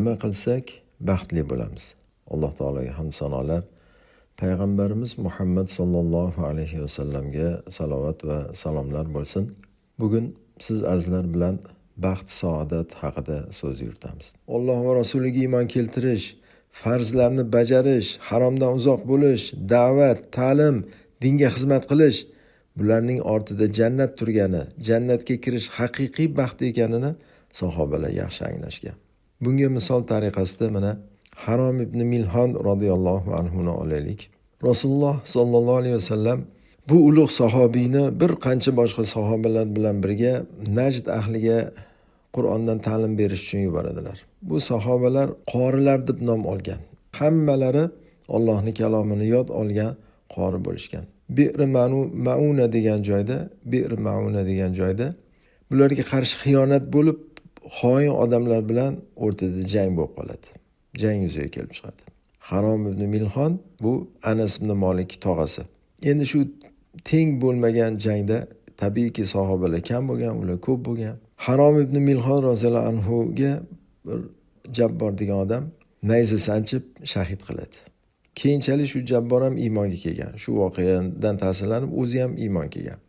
Nima qilsak baxtli bo'lamiz? Alloh taologa hamd sanolar, payg'ambarimiz Muhammad sollallohu alayhi vasallamga salovat va salomlar bo'lsin. Bugun siz azizlar bilan baxt saodat haqida so'z yuritamiz. Alloh va rasuliga iymon keltirish, farzlarni bajarish, haromdan uzoq bo'lish, da'vat, ta'lim, dinga xizmat qilish, bularning ortida jannat turgani, jannatga kirish haqiqiy baxt ekanini sahobalar yaxshi anglashgan. Bunga misol tariqasida mana Harom ibn Milhon roziyallohu anhuni olaylik. Rasululloh sollallohu alayhi vasallam bu ulug' sahobiyni bir qancha boshqa sahobalar bilan birga Najd ahliga Qur'ondan ta'lim berish uchun yuboradilar. Bu sahobalar qorilar deb nom olgan. Hammalari Allohning kalomini yod olgan qori bo'lishgan. Bi'r Mauna degan joyda, Bi'r Mauna degan joyda bularga qarshi xiyonat bo'lib, xoin odamlar bilan o'rtada jang bo'lib qoladi. Jang yuzaga kelib chiqadi. Harom ibn Milhon bu Anas ibn Molik tog'asi. Endi shu teng bo'lmagan jangda tabiiyki sahobalar kam bo'lgan, ular ko'p bo'lgan. Harom ibn Milhon roziyallohu anhuga bir Jabbor degan odam nayza sanchib shahid qiladi. Keyinchalik shu Jabbor ham iymonga kelgan. Shu voqeadan ta'sirlanib o'zi ham iymon kelgan.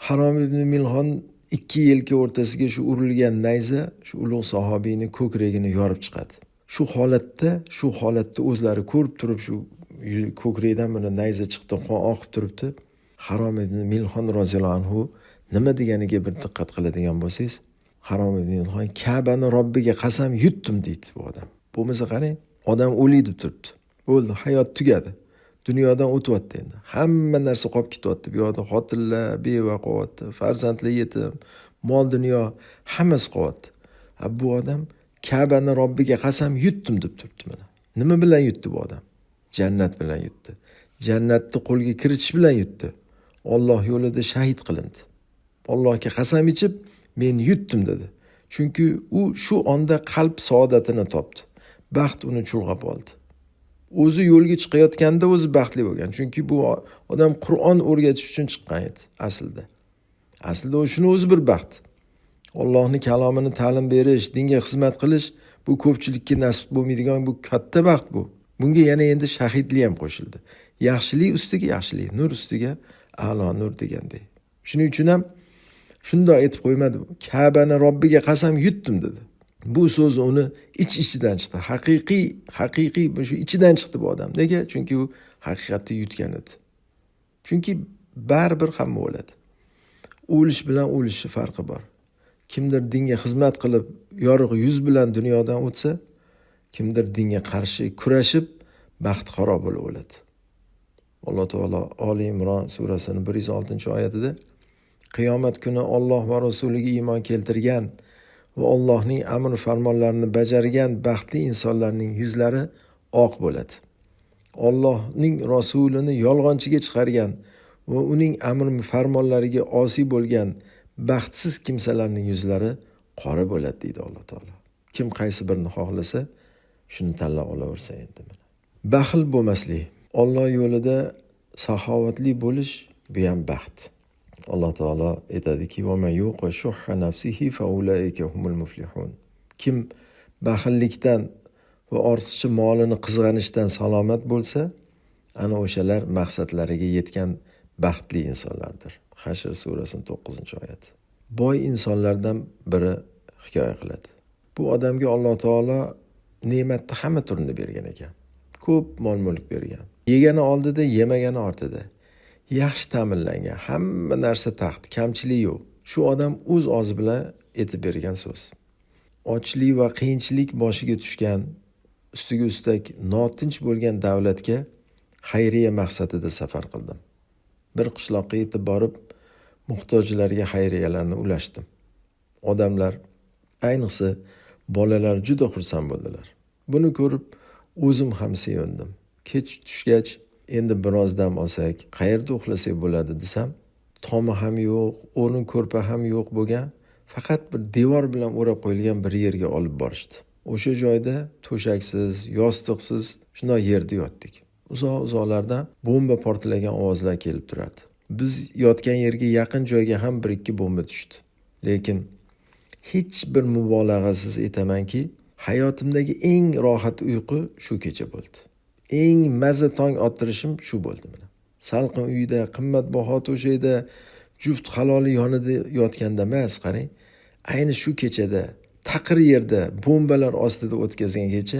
Harom ibn Milhon ikki yelka o'rtasiga shu urilgan nayza shu ulug' sahobiyni ko'kragini yorib chiqadi. Shu holatda o'zlari ko'rib turib shu ko'krakdan mana nayza chiqdi, qon oqib turibdi. Harom ibn Milhon roziyallohu anhu nima deganiga bir diqqat qiladigan bo'lsangiz, Harom ibn Milhon Ka'bani Robbiga qasam yutdim deydi bu odam. Bo'lmasa qarang, odam o'lay deb turibdi. O'ldi, hayot tugadi. Dunyodan o'tyapti endi. Hamma narsa qolib ketyapti. Bu yoqda xotinlar beva qolyapti, farzandlar yetim, mol dunyo hammasi qolyapti. Ha, bu odam Ka'bani Robbiga qasam yutdim deb turibdi mana. Nima bilan yutdi bu odam? Jannat bilan yutdi. Jannatni qo'lga kiritish bilan yutdi. Alloh yo'lida shahid qilindi. Allohga qasam ichib, men yutdim dedi. Chunki u shu onda qalb saodatini topdi. Baxt uni chulg'ab oldi. O'zi yo'lga chiqayotganda o'zi baxtli bo'lgan. Chunki bu odam Qur'on o'rgatish uchun chiqqan edi aslida. Aslida u shuni o'zi bir baxt. Allohning kalomini ta'lim berish, dinga xizmat qilish bu ko'pchilikka nasib bo'lmaydigan bu katta baxt bu. Bunga yana endi shahidlik ham qo'shildi. Yaxshilik ustiga yaxshilik, nur ustiga a'lo nur deganday. Shuning uchun ham shundoq aytib qo'ymadi. Ka'bani Robbiga qasam yutdim dedi. Bu so'z uni ich-ichidan chiqdi. Haqiqiy shu ichidan chiqdi bu odam. Nega? Chunki u haqiqatni yutgan edi. Chunki baribir hamma o'ladi. O'lish bilan o'lishi farqi bor. Kimdir dinga xizmat qilib, yorug' yuz bilan dunyodan o'tsa, kimdir dinga qarshi kurashib, baxt xarob bo'lib o'ladi. Alloh taolo Oli Imron surasining 106-oyatida qiyomat kuni Alloh va rasuliga iymon keltirgan va Allohning amr farmonlarini bajargan baxtli insonlarning yuzlari oq bo'ladi. Allohning rasulini yolg'onchiga chiqargan va uning amr farmonlariga osiy bo'lgan baxtsiz kimsalarning yuzlari qora bo'ladi deydi Alloh taolo. Kim qaysi birini xohlasa, shuni tanlab olaversa endi mana. Baxil bo'lmaslik, Alloh yo'lida saxovatli bo'lish bu ham baxt. Alloh taolo aytadiki: "Va man yuqa shuhha nafsihi fa ulaika humul muflihun." Kim baxillikdan va ortiqcha molini qizg'anishdan salomat bo'lsa, ana o'shalar maqsadlariga yetgan baxtli insonlardir. Hashr surasining 9-oyati. Boy insonlardan biri hikoya qiladi. Bu odamga Alloh taolo ne'matni hamma turini bergan ekan. Ko'p mol-mulk bergan. Yegani oldida, yemagani ortida. Yaxshi ta'minlangan, hamma narsa taxt, kamchilik yo'q. Shu odam o'z og'zi bilan aytib bergan so'z. Ochlik va qiyinchilik boshiga tushgan, ustiga ustak notinch bo'lgan davlatga xayriya maqsadida safar qildim. Bir qishloqqa yetib borib, muhtojlarga xayriyalarni ulashdim. Odamlar, ayniqsa bolalar juda xursand bo'ldilar. Buni ko'rib o'zim ham sevindim. Kech tushgach, endi biroz dam olsak, qayerda uxlasak bo'ladi desam, tomi ham yo'q, o'rin ko'rpa ham yo'q bo'lgan, faqat bir devor bilan o'rab qo'yilgan bir yerga olib borishdi. O'sha joyda to'shaksiz, yostiqsiz shundoq yerda yotdik. Uzoq-uzoqlardan bomba portlagan ovozlar kelib turardi. Biz yotgan yerga yaqin joyga ham bir ikki bomba tushdi. Lekin hech bir mubolag'asiz aytamanki, Hayotimdagi eng rohat uyqu shu kecha bo'ldi. Eng maza tong ottirishim shu bo'ldi mana. Salqin uyda, qimmatbaho to'shakda, juft haloli yonida yotganda emas, qarang. Ayni shu kechada, taqir yerda, bombalar ostida o'tkazgan kecha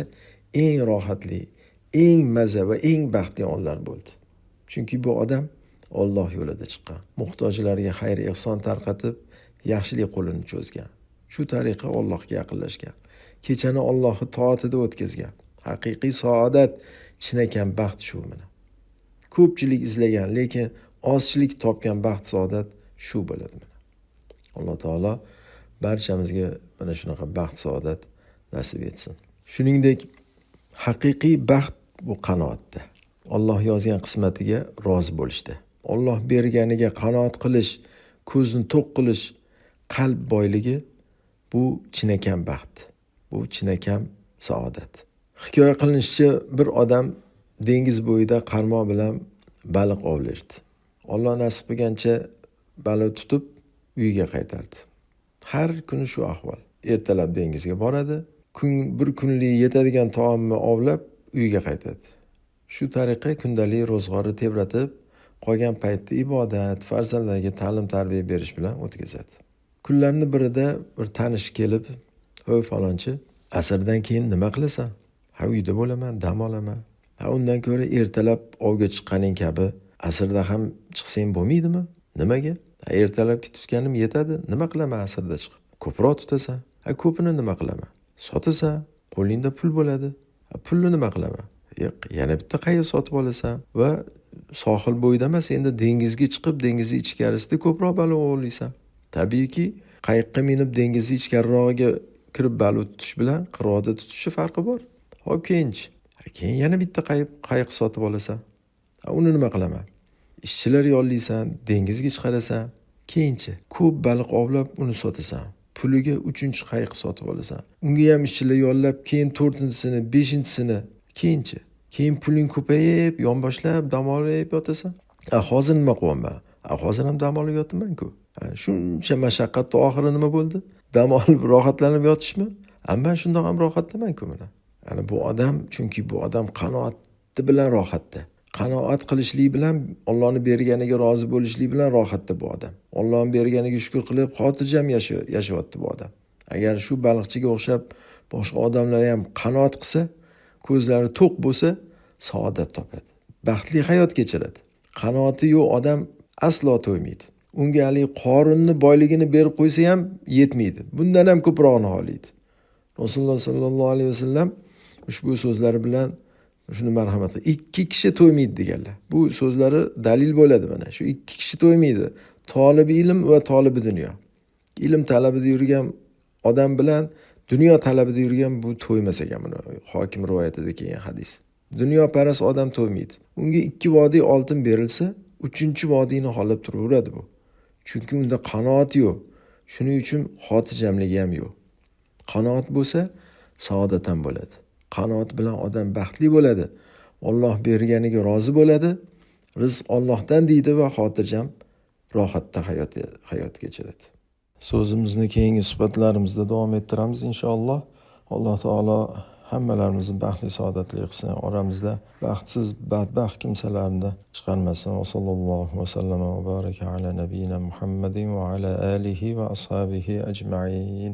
eng rohatli, eng maza va eng baxtli onlar bo'ldi. Chunki bu odam Alloh yo'lida chiqqan. Muhtojlarga xayr ehson tarqatib, yaxshilik qo'lini cho'zgan. Shu tariqa Allohga yaqinlashgan. Kechani Allohning toatida o'tkazgan. Haqiqiy saodat, chinakam baxt shu mana. Ko'pchilik izlagan, lekin ozchilik topgan baxt saodat shu bo'ladi mana. Alloh taolo barchamizga mana shunaqa baxt saodat nasib etsin. Shuningdek, haqiqiy baxt bu qanoatda. Alloh yozgan qismatiga rozi bo'lishda. Alloh berganiga qanoat qilish, ko'zni to'q qilish, qalb boyligi bu chinakam baxt. Bu chinakam saodat. Hikoya qilinishicha, bir odam dengiz bo'yida qarmoq bilan baliq ovlardi. Alloh nasib qilgancha baliq tutib uyiga qaytardi. Har kuni shu ahvol. Ertalab dengizga boradi, bir kunlik yetadigan taomni ovlab uyiga qaytadi. Shu tariqa kundalik ro'zg'orni tebratib, qolgan paytda ibodat, farzandlarga ta'lim-tarbiya berish bilan o'tkazadi. Kunlarning birida bir tanish kelib, "Hoy falonchi, asrdan keyin nima qilasan?" "Ha, uyda bo'laman, dam olaman." "Ha, undan ko'ra ertalab ovga chiqqaning kabi asrda ham chiqsang bo'lmaydimi?" "Nimaga?" "Ha, ertalabki tutganim yetadi, nima qilaman asrda chiqib?" "Ko'proq tutasan." "Ha, ko'pini nima qilaman?" "Sotasan, qo'lingda pul bo'ladi." "Ha, pulni nima qilaman?" "Yo'q, yana bitta qayiq sotib olasan va sohil bo'yida emas, endi dengizga chiqib, dengizni ichkarisida ko'proq baliq ovlaysan." Tabiiyki, qayiqqa minib dengizni ichkarirog'iga kirib baliq tutish bilan qirg'oqda tutishni farqi bor. Hop, keyinchi. Keyin yana bitta qayiq sotib olasan. Uni nima qilaman? Ishchilar yollaysan, dengizga chiqarasan. Keyinchi, ko'p baliq ovlab uni sotasan. Puliga 3-qayiq sotib olasan. Unga ham ishchilar yollab, keyin 4-chisini, 5-chisini, keyinchi. Keyin puling ko'payib, yonboshlab dam olib yotasan. Hozir nima qilyapman? Hozir ham dam olib yotibman-ku. Shuncha mashaqqatning oxiri nima bo'ldi? Dam olib rohatlanib yotishmi? Men shundoq ham rohatdaman-ku mana. Ya'ni bu odam, chunki bu odam qanoati bilan rohatda. Qanoat qilishlik bilan, Allohning berganiga rozi bo'lishlik bilan rohatda bu odam. Allohning berganiga shukr qilib, xotirjam yashayapti bu odam. Agar shu baliqchiga o'xshab boshqa odamlar ham qanoat qilsa, ko'zlari to'q bo'lsa, saodat topadi. Baxtli hayot kechiradi. Qanoati yo'q odam aslo to'ymaydi. Unga hali Qorinni boyligini berib qo'ysa ham yetmaydi. Bundan ham ko'prog'ini xohlaydi. Rasululloh sallallohu alayhi vasallam ushbu so'zlari bilan shuni marhamat qildi. 2 kishi to'ymaydi deganlar. Bu so'zlari dalil bo'ladi mana. Shu 2 kishi to'ymaydi. Tolibi ilm va tolibi dunyo. Ilm talabida yurgan odam bilan dunyo talabida yurgan bu to'ymas ekan buni. Hokim rivoyatida kelgan hadis. Dunyoparast odam to'ymaydi. Unga 2 vodiy oltin berilsa, 3-vodiyni xohlab turaveradi bu. Chunki unda qanoat yo'q. Shuning uchun xotirjamligi ham yo'q. Qanoat bo'lsa, saodat ham bo'ladi. Qanoat bilan odam baxtli bo'ladi. Alloh berganiga rozi bo'ladi. Rizq Allohdan deydi va xotirjam rohatda hayot kechiradi. So'zimizni keyingi suhbatlarimizda davom ettiramiz inshaalloh. Alloh taolo hammalarimizni baxtli saodatli qilsin. Oramizda baxtsiz, badbaxt kimsalarni chiqarmasin. Va sallallohu va sallama va baraka ala nabiyina Muhammadin va ala alihi va ashabihi ajma'in.